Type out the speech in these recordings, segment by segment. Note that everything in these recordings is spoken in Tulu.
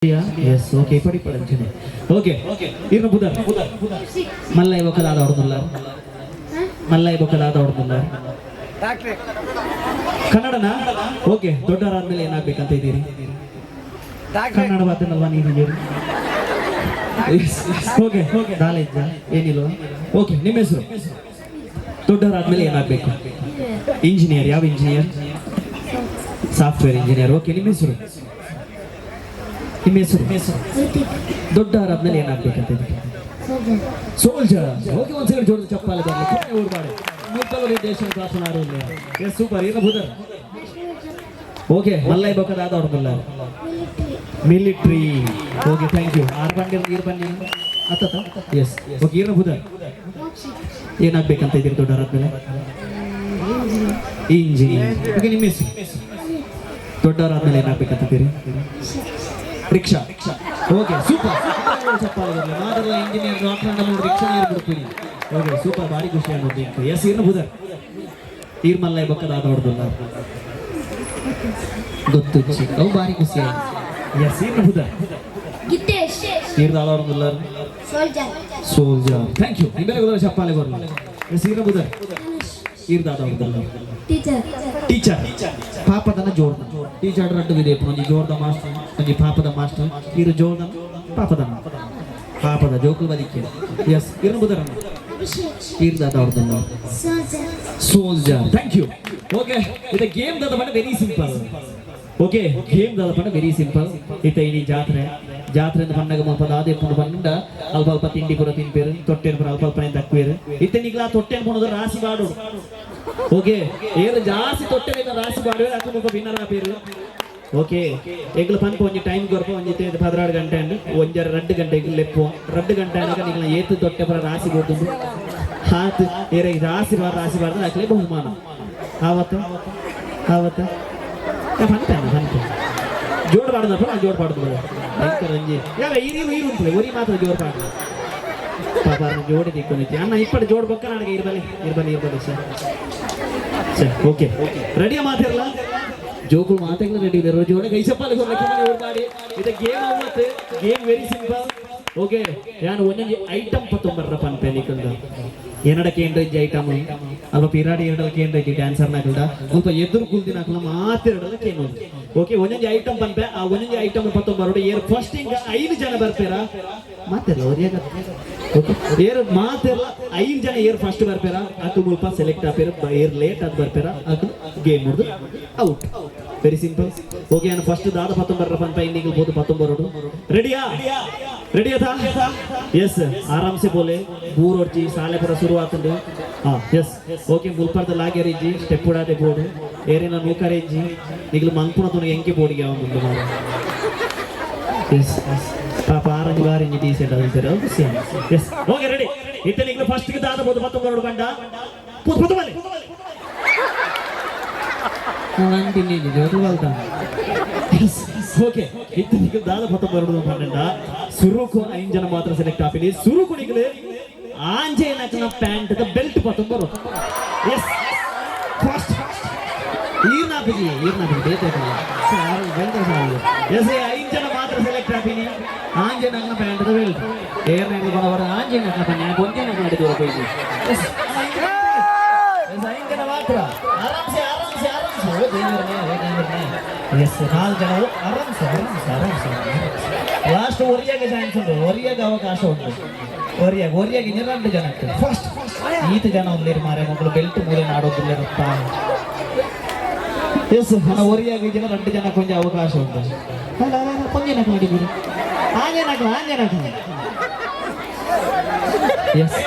ಎಸ್, ಓಕೆ, ಪಡಿ ಪಡಂಚನೆ. ಓಕೆ, ಇರ್ನ ಬುಧರ್? ಮಲ್ಲೈ ಬೊಕ್ಕದಾದ ಹೊಡೆದುಲ್ಲ. ಮಲ್ಲೈ ಬೊಕ್ಕದಾದ ಹೊಡೆದುಲ್ಲ. ಕನ್ನಡನಾ? ಓಕೆ, ದೊಡ್ಡವರಾದ್ಮೇಲೆ ಏನಾಗ್ಬೇಕಂತ ಇದ್ದೀರಿ? ಕನ್ನಡ ಮಾತನ್ನಲ್ವಾ ನೀವು? Okay, knowledge ಏನಿಲ್ವಾ? ಓಕೆ, ನಿಮ್ಮ ಹೆಸರು? ದೊಡ್ಡವರಾದ್ಮೇಲೆ ಏನಾಗ್ಬೇಕು? ಇಂಜಿನಿಯರ್. ಯಾವ ಇಂಜಿನಿಯರ್? Software engineer. Okay, ನಿಮ್ಮ ಹೆಸರು? ನಿಮ್ಮ ಹೆಸರು? ದೊಡ್ಡವರಾದ್ಮೇಲೆ ಏನಾಗ್ಬೇಕಂತ ಇದ್ದೀರಿ? ಸೋಲ್ಜರ್. ಓಕೆ, ಒಂದ್ ಸೆಕೆಂಡ್, ಜೋರದ ಚಪ್ಪಾಳೆ ಬರಲಿ. ಕೊನೆ ಊರ್ಬಾಡೆ ಮುಕ್ಕಲು ದೇಶ. Yes, super. ಏನ ಬುಧರ್? ಓಕೆ, ಮಲ್ಲೈ ಬೊಕ್ಕದಾದ ಹೊಡೆದಿಲ್ಲ. Military. Okay, thank you. R ಬಂಡಿ, ನೀರು ಬನ್ನಿ ಅತ್ತ. ಎಸ್, ಓಕೆ, ಏನ ಬುಧರ್? ಏನಾಗ್ಬೇಕಂತ ಇದ್ದೀರಿ ದೊಡ್ಡವರಾದ್ಮೇಲೆ? ಇಂಜಿನಿಯರ್. ಓಕೆ, ನಿಮ್ಮ ಹೆಸರು? ದೊಡ್ಡವರಾದ್ಮೇಲೆ ಏನಾಗ್ಬೇಕಂತ ಇದ್ದೀರಿ? ರಿಕ್ಷಾ. Okay, super. ಚಪ್ಪಾಳೆ ಬರಲಿ. ಮಾದರಲ್ಲ ಇಂಜಿನಿಯರ್, ಡಾಕ್ಟರ್ ಅಂದ್ರೆ ರಿಕ್ಷಾ ನೀರು ಬಿಡ್ತೀನಿ. ಓಕೆ, ಸೂಪರ್, ಭಾರಿ ಖುಷಿ ಅನ್ನೋದು. ಎಸ್, ಇರ್ನ ಬುಧರ್? ಈರ್ ಮಲ್ಲೈ ಬೊಕ್ಕದಾದ ಹೊಡೆದಿಲ್ಲ. ಗೊತ್ತು, ಅವು ಭಾರಿ ಖುಷಿ ಆಯ್ತು. ಎಸ್, ಇರ್ನ ಬುಧರ್? ಗಿತೇಶ್. ಈರ್ದ ಹೊಡೆದಿಲ್ಲ. ಸೋಲ್ಜರ್. ಸೋಲ್ಜರ್. Thank you. ನಿಮ್ಮೆಲ್ಲ ಚಪ್ಪಾಳೆ ಬರಲಿ. ಎಸ್, ಇರ್ನ ಬುಧರ್? ಈರ್ದಾದ ಹೊಡೆದಿಲ್ಲ. ಟೀಚರ್. ಟೀಚರ್. ಪಾಪದನ ಜೋರ್ದ ಟೀಚರ್ ರಡ್ಡು ವಿದೆ. ಒಂಜಿ ಜೋರ್ದ ಮಾಸ್ಟರ್, ಒಂಜಿ ಪಾಪದ ಮಾಸ್ಟರ್. ಇರು ಜೋರ್ದ ಪಾಪದನ? ಪಾಪದ ಜೋಕುಲ್ ಬದಿಕ್ಕೆ. ಎಸ್, ಇರ್ನ ಬುಧರನ್ನ? ಅಭಿಷೇಕ್. ಈರ್ದಾದ ಹೊಡೆದಿಲ್ಲ. Soldier. Soldier. Thank you. Okay, ಇದು ಗೇಮ್ ದಾದ ಪಂಡ ವೆರಿ ಸಿಂಪಲ್. ಓಕೆ, ಗೇಮ್ ದಾದ ಪಂಡ ವೆರಿ ಸಿಂಪಲ್. ಇತ್ತ ಇನಿ ಜಾತ್ರೆ. ಜಾತ್ರೆ ಅಂತ ಪಂಡಗ ಮುಲ್ಪ ದಾದೆ ಪುಂಡು ಪಂಡ ಅಲ್ಪ ಅಲ್ಪ ತಿಂಡಿ ಪೂರ ತಿನ್ಪೇರು, ತೊಟ್ಟೆನ್ ಪೂರ ಅಲ್ಪ ಅಲ್ಪ ದಕ್ವೇರು. ಇತ್ತ ನಿಗ್ಲ ತೊಟ್ಟೆನ್ ಪುಣದ ರಾಸಿ ಬಾಡು. ಓಕೆ, ಏರು ಜಾಸ್ತಿ ತೊಟ್ಟೆನ ರಾಸಿ ಬಾಡುವೆ, ಅಕ್ಕ ಮುಲ್ಪ ವಿನ್ನರ್ ಆಪೇರು. ಓಕೆ, ಎಂಗ್ಲ ಪನ್ಪ ಒಂಜಿ ಟೈಮ್ ಕೊರ್ಪ. ಒಂಜಿ 12 ಗಂಟೆ ಅಂಡ್ ಒಂಜರ 2 ಗಂಟೆ ಲೆಪ್ಪು. 2 ಗಂಟೆ ಆನಗ ನಿಗ್ಲ ಏತು ತೊಟ್ಟೆ ಪುರ ರಾಸಿ ಕೊಡ್ತುಂಡು ಹಾತ್ ಏರೆ ರಾಸಿ ಬಾರ ರಾಸಿ ಬಾರ್ದು ಅಕ್ಲೆ ಬಹುಮಾನ. ಆವತ್ತ ಆವತ್ತ ಪಂತ ಪಂತ ಜೋಡ್ ಪಾಡುದಪ್ಪ. ನಾನು ಜೋಡ್ ಪಾಡುದು ಭಯಂಕರ ಒಂಜಿ ಯಾವ ಈರು ಈರು ಉಂಟು. ಒರಿ ಮಾತ್ರ ಜೋರ್ ಪಾಡು. ಪಾಪ, ಅನ್ನ ಜೋಡಿ ದಿಕ್ಕೊಂದಿತ್ತು ಅಣ್ಣ. ಇಪ್ಪಡು ಜೋಡ್ ಬೊಕ್ಕ ನನಗೆ. ಇರ್ಬಲಿ, ಇರ್ಬಲಿ, ಇರ್ಬಲಿ. ಸರ್ ಸರ್, ಓಕೆ, ರೆಡಿಯಾ? ಮಾತಿರಲ್ಲ ಜೋಕುಳು ಮಾತೆಗ್ಲ ರೆಡಿ ಇದೆ. ಜೋಡೆ ಕೈ ಚಪ್ಪಾಲೆ ಕೊರ್ಲಕ್ಕೆ ಮನೆ ಮಾಡಿ. ಇದು ಗೇಮ್ ಅವತ್ತು ಗೇಮ್ ವೆರಿ ಸಿಂಪಲ್. ಓಕೆ, ಯಾನು ಒಂದೊಂದು ಐಟಮ್ ಪತ್ತೊಂಬರ್ರ ಪನ್ಪೆ ನಿಕಲ್ದ. ಏನಡ ಕೇಂದ್ರ ಇಜ್ಜಿ ಐಟಮ್ ಅಲ್ಪ ಪಿರಾಡಿ ಎರಡಲ ಕೇಂದ್ರ ಇಜ್ಜಿ. ಡ್ಯಾನ್ಸರ್ ನಾಕಲ್ದ ಸ್ವಲ್ಪ ಎದುರು ಕುಲ್ದಿನ ಹಾಕಲ ಮಾತೆರಡಲ ಕೇನು. ಓಕೆ, ಒಂದೊಂದು ಐಟಮ್ ಪನ್ಪೆ. ಆ ಒಂದೊಂದು ಐಟಮ್ ಪತ್ತೊಂಬರೋಡು. ಏರ್ ಫಸ್ಟ್ ಹಿಂಗ ಐದು ಜನ ಬರ್ಪೇರ ಮಾತೆಲ್ಲ ಒರಿಯಾಗ. ಓಕೆ, ಏರ್ ಮಾತೆಲ್ಲ ಐದು ಜನ ಏರ್ ಫಸ್ಟ್ ಬರ್ಪೇರ ಅಕ್ಕು ಮುಲ್ಪ ಸೆಲೆಕ್ಟ್ ಆಪೇರ. ಏರ್ ಲೇಟ್ ಆದ್ ಬರ್ಪೇರ ಅಕ್ಕು ಗೇಮ್ ಮುಡ್ದು ಔಟ್. Very simple. Okay, ನಾನು ಫಸ್ಟ್ ದಾದ ಪತ್ತೊಂಬರ ಪನ್ಪ. ಇನ್ನಿಗೆ ಬೋದು ಪತ್ತೊಂಬರೋಡು. ರೆಡಿಯಾ? ರೆಡಿ ಅಥ? ಎಸ್, ಆರಾಮ್ಸೆ ಬೋಲೆ. ಬೂರೊಡ್ಚಿ ಸಾಲೆ ಪುರ ಶುರು ಆತಂಡು. ಹಾ, ಎಸ್, ಓಕೆ. ಮುಲ್ಪರ್ದ ಲಾಗೇರ್ ಇಜ್ಜಿ, ಸ್ಟೆಪ್ ಉಡಾದೆ ಬೋಡು. ಏರಿನ ನೂಕರೆ ಇಜ್ಜಿ. ನಿಗ್ಲು ಮನ್ಪುನ ತುನ ಎಂಕೆ ಬೋಡಿಗೆ ಅವನು. ಎಸ್, ಪಾಪ, ಆರಂಜಿ ಬಾರಿಂಜಿ ಡೀಸೆಂಟ್ ಅದು. Yes, okay, ready. ಇತ್ತ ನಿಗ್ಲು ಫಸ್ಟ್ ದಾದ ಬೋದು ಪತ್ತೊಂಬರೋಡು ಬಂಡ ಪೂತ್ ಪತ್ತು ಬಲೆ ಅಂತೀನಿ ಜೋರು ಬಲ್ತಾನ. ಓಕೆ, ಇತ್ತ ನಿಗ್ಲು ದಾದ ಪತ್ತೊಂಬರೋಡು ಪಂಡ ಸುರುಕು ಐದು ಜನ ಮಾತ್ರ ಸೆಲೆಕ್ಟ್ ಆಪಿನಿ. ಸುರುಕು ನಿಗ್ಲು ಆಂಜೆ ನಕನ ಪ್ಯಾಂಟ್ ಬೆಲ್ಟ್ ಪತ್ತೊಂಬರು. ಎಸ್, ಫಸ್ಟ್ ಈರ್ನಾಪಿಜಿ, ಈರ್ನಾಪಿಜಿ ಬೇತೆ ಸಾರು ಬೆಂತ ಸಾರು. ಎಸ್, ಐದು ಜನ ಮಾತ್ರ ಸೆಲೆಕ್ಟ್ ಆಪಿನಿ. ಆಂಜೆ ನಕನ ಪ್ಯಾಂಟ್ ಬೆಲ್ಟ್ ಏರ್ ನಕನ ಕೊನವರ ಆಂಜೆ ನಕನ ಪನ್ಯ ಕೊಂಜೆ ನಕನ ಅಡಿ ದೂರ ಹೋಯ್ತು. ಎಸ್ ಎಸ್, ಐದು ಜನ ಮಾತ್ರ. ಆರಾಮ್ಸೆ, ಆರಾಮ್ಸೆ, ಆರಾಮ್ಸೆ. ಓ ದೇವರೇ, ಓ ದೇವರೇ. ಎಸ್, ನಾಲ್ಕು ಜನ. ಆರಾಮ್ಸೆ, ಆರಾಮ್ಸೆ, ಆರಾಮ್ಸೆ. ಲಾಸ್ಟ್ ಒರಿಯಾಗ ಚಾನ್ಸ್ ಉಂಟು, ಒರಿಯಾಗ ಅವಕಾಶ ಉಂಟು. ಒರಿಯಾಗ, ಒರಿಯಾಗ ಇನ್ನು ಎರಡು ಜನ. ಫಸ್ಟ್ ಈತ ಜನ ಒಂದೇರು ಮಾರೆ ಮಕ್ಕಳು ಬೆಲ್ಟ್ ಮೂಲೆ ನಾಡೋದಿಲ್ಲ. ಎಸ್, ನನ್ನ ಒರಿಯಾಗ ಜನ ಎರಡು ಜನ ಕೊಂಚ ಅವಕಾಶ ಉಂಟು. ಅಲ್ಲ ಅಲ್ಲ ಅಲ್ಲ, ಕೊಂಚ ನಕ ಮಾಡಿದ್ದೀರಿ. ಆಂಜೆ ನಕ, ಆಂಜೆ ನಕ. ಎಸ್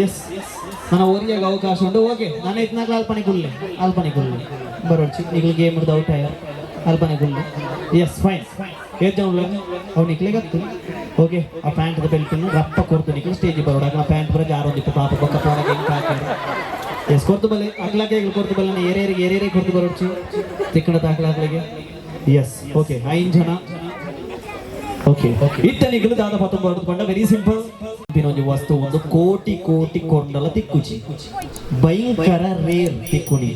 ಎಸ್, ನನ್ನ ಒರಿಯಾಗ ಅವಕಾಶ ಉಂಟು. ಓಕೆ, ನಾನು ಇತ್ನಾಗ್ಲ ಅಲ್ಪನೆ ಕುಲ್ಲೆ, ಅಲ್ಪನೆ ಕುಲ್ಲೆ. ಬರೋಡ್ಚಿ ನಿಗ್ಲು ಗೇಮ್ ಔಟ್ ಆಯ. ಅಲ್ಪನೆ ಕುಲ್ಲೆ. Yes, fine. ಏತ್ ಜನ ಉಲ್ಲ ಅವು ನಿಕ್ಲೆ ಗತ್ತು. ಓಕೆ, ಆ ಪ್ಯಾಂಟ್ ಬೆಲ್ಟ್ ರಪ್ಪ ಕೊರ್ತು ನಿಕ್ಲು ಸ್ಟೇಜ್ ಬರೋಡು. ಅಕ್ಲ ಪ್ಯಾಂಟ್ ಪೂರ ಜಾರೊಂದಿತ್ತು ಪಾಪ. ಬೊಕ್ಕ ಪೋನಗ ಎಂಕ್ ಹಾಕ್ಯಾರ. ಎಸ್, ಕೊರ್ತು ಬಲೆ ಅಕ್ಲಕ್ಕೆ ಕೊರ್ತು ಬಲ್ಲ. ಏರೇರಿಗೆ ಏರೇರಿಗೆ ಕೊರ್ತು ಬರೋಡ್ಚಿ ತಿಕ್ಕಣ ದಾಖಲಾಗ್ಲಿಗೆ. ಎಸ್, ಓಕೆ, ಐದು ಜನ. ಓಕೆ, ಇತ್ತ ನಿಗ್ಲು ದಾದ ಪತ್ತೊಂಬತ್ತು ಪಂಡ ವೆರಿ ಸಿಂಪಲ್. ಒಂಜಿ ವಸ್ತು ಒಂದು ಕೋಟಿ ಕೋಟಿ ಕೊಂಡಲ ತಿಕ್ಕುಚಿ. ಭಯಂಕರ ರೇರ್ ತಿಕ್ಕುನಿ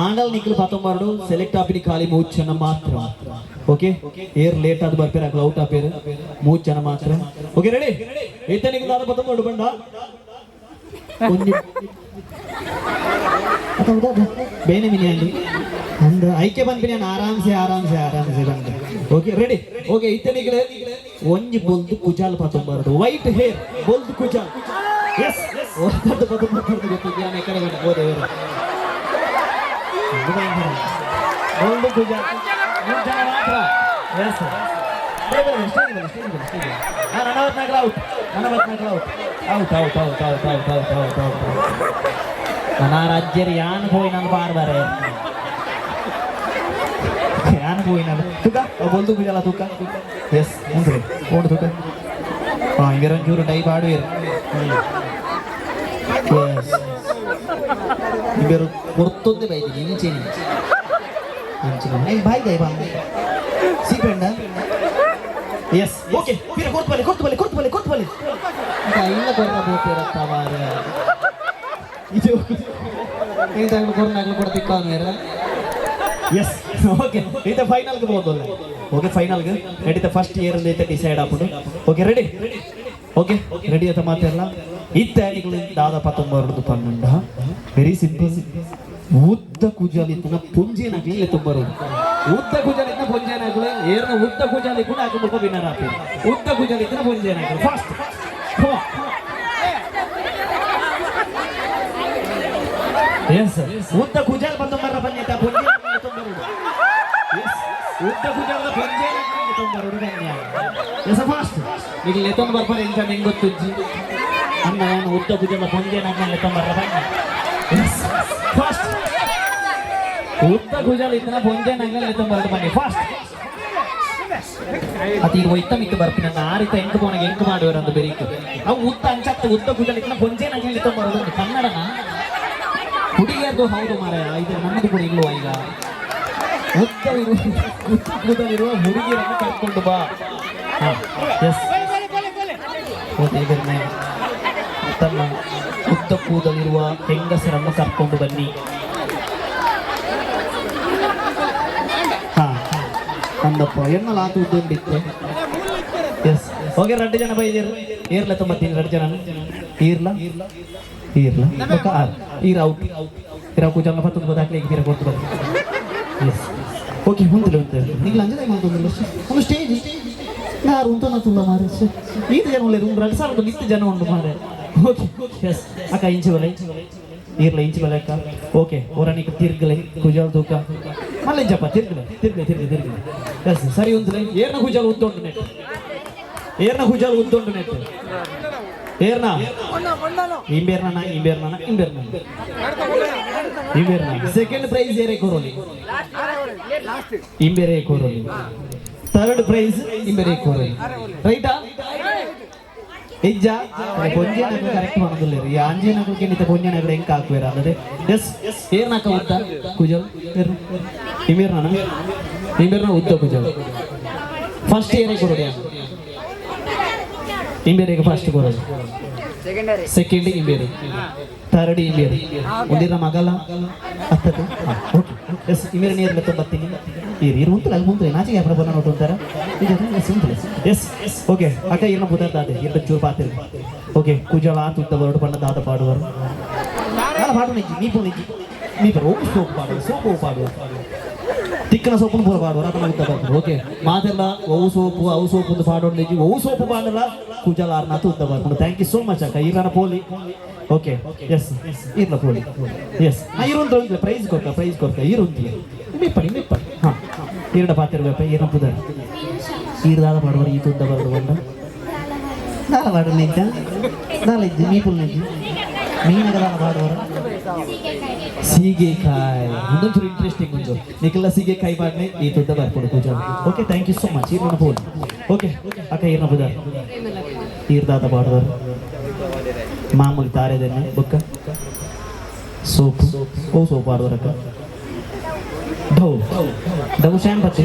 ಆಂಡಲ್ ನಿಕ್ಲು ಪತ್ತೊಂಬರಡು ಸೆಲೆಕ್ಟ್ ಆಪಿನಿ ಖಾಲಿ ಮೂರು ಜನ ಮಾತ್ರ. ಓಕೆ, ಏರ್ ಲೇಟ್ ಆದ್ ಬರ್ಪೇರ ಅಕ್ಲು ಔಟ್ ಆಪೇರು ಮೂರು ಜನ ಮಾತ್ರ. Okay, ready? ಇತ್ತ ನಿಕ್ಲು ದಾದ ಪತ್ತೊಂಬರಡು ಬಂಡ ಒಂಜಿ ಬೇನೆ ಮಿನಿ ಅಂದ ಐಕೆ ಬಂದ್ಪಿನಿ ಆರಾಮ್ಸೆ ಆರಾಮ್ಸೆ ಆರಾಮ್ಸೆ ಬಂದ. Okay, ready? ಓಕೆ, ಇತ್ತ ನಿಕ್ಲು ಒಂಜಿ ಬೊಲ್ದು ಕುಜಾಲ್ ಪತ್ತೊಂಬರಡು, ವೈಟ್ ಹೇರ್ ಬೊಲ್ದು ಕುಜಾಲ್. ಎಸ್, ಒತ್ತದ್ದು ಪತ್ತೊಂಬರಡು ಗೊತ್ತಿದ್ಯಾ? ಎಕಡೆ ಬಂದ ಹೋದೆ ಬೊಲ್ದು ಕುಜಾಲ್ ಮೂರು ಜನ ಮಾತ್ರ. ಎಸ್, ನಲವತ್ನಾಲ್ಕು ಔಟ್, ನಲವತ್ನಾಲ್ಕು out out out out out out out out out. ನನ್ನ ರಾಜ್ಯರು ಯಾನ್ ಪೋಯಿ ನಾನು ಬಾರ್ ಬಾರೆ ಯಾನ್ ಪೋಯಿ ನಾನು ತುಕ ಬೊಲ್ದು ಕುಜಾಲ ತುಕ. ಎಸ್, ಉಂಡ್ರಿ ಓಡು ತುಕ. ಹಾಂ, ಇವರೊಂಚೂರು ಡೈ ಪಾಡುವೆರು. ಎಸ್, ಇವರು ಕೊರ್ತೊಂದೇ ಬೈತೀನಿ ಇಂಚೇನಿ ಅಂಚಿನ ಬಾಯ್ ಬಾಯ್ ಬಾ ಸೀಪೆಂಡ. ಎಸ್, ಓಕೆ, ಪಿರ ಕೊರ್ತು ಬಲೆ ಕೊರ್ತು ಬಲೆ ಕೊರ್ತು ಬಲೆ ಕೊರ್ತು ಬಲೆ ಇಲ್ಲ ಕೊರ್ನ ಬೋತಿರತ್ತ ಮಾರೆ. ಇದು ಇಂತಾಗ್ಲು ಕೊರ್ನಾಗ್ಲು ಕೂಡ ತಿಕ್ಕಾನು. ಎಸ್, ಓಕೆ, ಇದು ಫೈನಲ್ಗೆ ಹೋದಲ್ಲ. ಓಕೆ, ಫೈನಲ್ಗೆ ನಡೀತ ಫಸ್ಟ್ ಇಯರ್ ಐತೆ ಡಿಸೈಡ್ ಆಪುಂಡು. Okay, ready? ಓಕೆ, ರೆಡಿ ಆತ ಮಾತೆಲ್ಲ. ಇತ್ತ ನಿಕುಲು ದಾದ ಪತ್ತೊಂಬರದು ಪನ್ನುಂಡ, ವೆರಿ ಸಿಂಪಲ್. ಉದ್ದ ಕುಜಾಲಿತ್ತನ ಪುಂಜೇನಾಗ್ಲಿ ತುಂಬರು. ಉದ್ದ ಕುಜಾಲಿತ್ತನ ಪುಂಜೇನಾಗ್ಲಿ ಏರ್ನ ಉದ್ದ ಕುಜಾಲಿ ಕೂಡ ಹಾಕಿ ಮುಖ ವಿನ್ನರ್ ಆಪಿ. ಉದ್ದ ಕುಜಾಲಿತ್ತನ ಪುಂಜೇನಾಗ್ಲಿ ಫಾಸ್ಟ್. ಎಸ್, ಉದ್ದ ಕುಜಾಲ್ ಪತ್ತೊಂಬರ ಬನ್ನಿ ಪುಂಜೆ ತುಂಬರು. ಎಸ್, ಉದ್ದ ಕುಜಾಲ ಪುಂಜೇನಾಗ್ಲಿ ತುಂಬರು ಬನ್ನಿ. Yes, fast. ಈಗ ಲೆತ್ತೊಂದು ಬರ್ಪಾರೆ ಇಂತ ನಿಂಗೆ ಗೊತ್ತುಜ್ಜಿ ಅಣ್ಣ ಏನು ಉದ್ದ ಕುಜಾಲ ಪುಂಜೇನಾಗ್ಲಿ ಲೆತ್ತೊಂಬರ್ರ ಬನ್ನಿ. Yes, fast. ಉದ್ದ ಕುಜಾಲ ಇತ್ತನ ಪುಂಜೇನಾಗ್ಲಿ ಲೆತ್ತೊಂಬರ್ರ ಬನ್ನಿ ಫಾಸ್ಟ್. ಅತಿ ಈಗ ಒಯ್ತ ಮಿಕ್ಕ ಬರ್ಪಿನ ಆ ರೀತ ಎಂಕ್ ಪೋನಗ ಎಂಕ್ ಮಾಡುವರು ಅಂದು ಬೆರೀಕು ಅವು ಉದ್ದ ಅಂಚತ್ತ ಉದ್ದ ಕುಜಾಲ ಇತ್ತನ ಪುಂಜೇನಾಗ್ಲಿ ಲೆತ್ತೊಂಬರೋದು ಕನ್ನಡನ ಹುಡುಗಿಯರ್ದು. ಹೌದು ಮಾರಾಯ, ಇದು ನಮ್ಮದು ಕೂಡ ಇಲ್ವಾ? ಈಗ ಉದ್ದ ಇರುವ ಉದ್ದ ಕೂದಲಿರುವ ಹುಡುಗಿಯರನ್ನು ಕರ್ಕೊಂಡು ಬಾ. ಎಸ್, ಓಕೆ, ಇದನ್ನೇ ತಮ್ಮ ಉದ್ದ ಕೂದಲಿರುವ ಹೆಂಗಸರನ್ನು ಕರ್ಕೊಂಡು ಬನ್ನಿ. ಹಾ, ಅಂದಪ್ಪ ಎನ್ನಲ ಆತು ಉದ್ದುಂಡಿತ್ತು. ಎಸ್, ಓಕೆ, ಎರಡು ಜನ ಬೈದಿರು. ಏರ್ಲ ತೊಂಬತ್ತೀನಿ ಎರಡು ಜನ. ಈರ್ಲ ಈರ್ಲ ಬೊಕ್ಕ ಆರ್ ಈರ್ ಔಟ್. ಇರ ಕೂಜಾಲ ಪತ್ತೊಂದು ಬದಾಕ್ಲೆ ಈಗ ಕೊಡ್ತು ಬನ್ನಿ. ಎಸ್, ಓಕೆ, ಉಂತಲೆ ಉಂತಲೆ ನಿಂಗೆ ಲಂಚದ ಮಾತೊಂದಿಲ್ಲ ಒಂದು ಸ್ಟೇಜ್ ಯಾರು ಉಂಟು ತುಲ್ಲ ಮಾರೆ. ಈತ ಜನ ಉಲ್ಲೇರು ಒಂದು 2000 ನಿತ್ಯ ಜನ ಉಂಟು ಮಾರೆ. ಓಕೆ, ಎಸ್, ಅಕ್ಕ ಇಂಚು ಬಲೆ ಈರ್ಲ ಇಂಚು ಬಲೆ ಅಕ್ಕ. ಓಕೆ, ಓರನಿಗೆ ತಿರ್ಗಲೆ ಕುಜಾಲ್ ತೂಕ ಮಲ್ಲೆ ಜಪ್ಪ ತಿರ್ಗಲೆ ತಿರ್ಗಲೆ ತಿರ್ಗಲೆ ತಿರ್ಗಲೆ. ಎಸ್, ಸರಿ ಉಂತಲೆ. ಏರ್ನ ಕುಜಾಲ್ ಉದ್ದುಂಟು ನೆಟ್, ಏರ್ನ ಕುಜಾಲ್ ಉದ್ದುಂಟು ನೆಟ್. ಏರ್ನ ಇಂಬೇರ್ನ ಇಂಬೇರ್ನ ಇಂಬೇರ್ನ ಇಂಬೇರ್ನ. ಸೆಕೆಂಡ್ ಪ್ರೈಸ್ ಏರೇ ಕೊರೋಲಿ? ಇಂಬೇರೆ ಕೊರೋಲಿ. ಥರ್ಡ್ ಪ್ರೈಸ್ ಇಂಬೇರೆ ಕೊರೋಲಿ, ರೈಟಾ? ಇಜ್ಜ ಪೊಂಜೆನಕ್ಲು ಕರೆಕ್ಟ್ ಮಾಡೋದಿಲ್ಲ ಈ ಆಂಜೇನಕ್ಲು ಕೆನಿತ ಪೊಂಜೆನಕ್ಲು ಹೆಂಗ್ ಹಾಕುವೇರ ಅಲ್ಲದೆ. ಎಸ್, ಏರ್ನಾಕ ಉದ್ದ ಕುಜಲ್? ಇಂಬೇರ್ನ ಇಂಬೇರ್ನ ಉದ್ದ ಕುಜಲ್ ಫಸ್ಟ್ ಏರೇ ಕೊರೋಡಿ? ಇಂಬೇರಿಗೆ ಫಸ್ಟ್ ಕೊರೋದು, ಸೆಕೆಂಡ್ ಇಂಬೇರಿ, ಥರ್ಡ್ ಇಂಬೇರಿ. ಒಂದಿರ ಮಗಲ ಹತ್ತದು. ಓಕೆ, ಎಸ್, ಇಂಬೇರಿ ನೀರು ತೊಂಬತ್ತೀನಿ. ಈರು ಈರು ಉಂತಲ್ಲ ಅಲ್ಲಿ ಮುಂದೆ ನಾಚಿಗೆ ಪ್ರಭು ನೋಟು ಅಂತಾರ. ಎಸ್, ಉಂತಲ್ಲ. ಎಸ್, ಓಕೆ, ಅಕ್ಕ ಈರ್ನ ಬುಧರ್ ದಾದೆ ಈರ್ನ ಚೂರು ಪಾತಿರ್. ಓಕೆ, ಕುಜಲ ತುತ್ತ ಬರಡು ಬಣ್ಣ ದಾದ ಪಾಡುವರು. ದಾದ ಪಾಡು ನಿಜ್ಜಿ ಮೀಪು ನಿಜ್ಜಿ ಮೀಪರು ಓ ಸೋಪು ಪಾಡುವ ಸೋಪು ಪಾಡುವ ತಿಕ್ಕನ ಸೋಪುನು ಪೂರ ಪಾಡುವರು ಅದನ್ನ ಉದ್ದ ಬರ್ತಾರೆ. ಓಕೆ, ಮಾತೆಲ್ಲ ಅವು ಸೋಪು ಅವು ಸೋಪು ಒಂದು ಪಾಡೋದು ಅವು ಸೋಪು ಪಾಡಲ್ಲ ಕುಜಲ ಆರ್ನಾತು ಉದ್ದ ಬರ್ಕೊಂಡು. Thank you so much ಅಕ್ಕ. ಈರ್ನ ಪೋಲಿ. ಓಕೆ, ಎಸ್, ಇರ್ಲ ಪೋಲಿ. ಎಸ್, ಇರುಂತ ಪ್ರೈಸ್ ಕೊಡ್ಕ ಪ್ರೈಸ್ ಕೊಡ್ಕ ಇರುಂತಿಲ್ಲ ಮಿಪ್ಪಡಿ ಮಿಪ್ಪಡಿ. ಹಾಂ, ಈರಡ ಪಾತಿರ್ಬೇಪ. ಈರನ ಪುದರ್ ಈರ್ದಾದ ಪಾಡುವರು ಈ ತುದ್ದ ಬರಡು ಬಂದ ದಾಲ ಪಾಡು ನಿಜ್ಜ ದಾಲ ಇಜ್ಜಿ ಮೀಪುಲ್ ನಿಜ್ಜಿ ಮೀನಗ ದಾಲ ಪಾಡುವರು. ಸೀಗೆಕಾಯಿ ಒಂದೊಂಚೂರು ಇಂಟ್ರೆಸ್ಟಿಂಗ್ ಉಂಟು ನಿಖಿಲ ಸೀಗೆಕಾಯಿ ಪಾಡ್ನೆ ಈ ತುದ್ದ ಬರ್ಪುಡು ಪೂಜಾ. Okay, thank you so much. ಈರ್ನ ಪೋಲಿ. ಓಕೆ, ಅಕ್ಕ ಈರ್ನ ಪುದರ್ ಈರ್ದಾದ ಪಾಡುವರು? ಮಾಮೂಲಿ ತಾರೆದನ್ನೇ ಬೊಕ್ಕ ಸೋಪು ಓ ಸೋಪು ಆಡುವರಕ್ಕ. ಡೌ ಡೌ ಶ್ಯಾಮ್ ಪತ್ತೆ.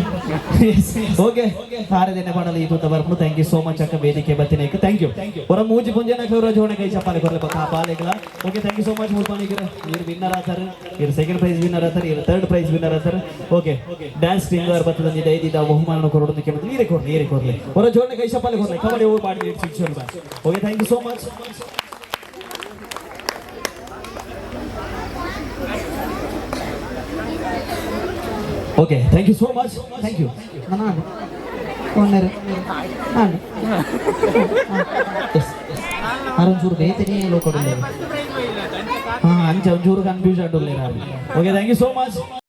ಓಕೆ, ಆರದೇನೆ ಮಾಡಲು ಈ ತೂತ ಬರ್ಪುನು. Thank you so much ಅಕ್ಕ, ವೇದಿಕೆ ಬತ್ತಿನೇಕ್ thank you. ಹೊರ ಮೂಜಿ ಪುಂಜನ ಕೌರ ಜೋಣ ಕೈ ಚಪ್ಪಾಲೆ ಕೊರ್ಲೆ ಬಕ್ಕ ಬಾಲೆಗಳ. Okay, thank you so much. ಮುಲ್ಪಾನಿಗರ ಇರು ವಿನ್ನರ್ ಆತಾರೆ, ಇರು ಸೆಕೆಂಡ್ ಪ್ರೈಸ್ ವಿನ್ನರ್ ಆತಾರೆ, ಇರು ಥರ್ಡ್ ಪ್ರೈಸ್ ವಿನ್ನರ್ ಆತಾರೆ. ಓಕೆ, ಡ್ಯಾನ್ಸ್ ಟೀಮ್ ಬರ್ತದ ಐದು ಬಹುಮಾನ ಕೊರಡು ಕೇಳಿದ್ರೆ ನೀರೇ ಕೊರ್ಲಿ, ನೀರೇ ಕೊರ್ಲಿ. ಹೊರ ಜೋಣ ಕೈ ಚಪ್ಪಾಲೆ ಕೊರ್ಲೆ. ಕಬಡ್ಡಿ ಹೋಗಿ ಮಾಡಿ ಶಿಕ್ಷಣ. Okay, thank you so much. Okay, thank you so much, thank you. ನಾನು ಒನ್ನರು ನಾನು ಅರೊಂಚೂರು ಬೇತನೇ ಲೋಕಡುಲ್ಲೇರು. ಹಾ, ಅಂಚ ಒಂಚೂರು confuse ಆಡುಲ್ಲೇರ. Okay, thank you so much.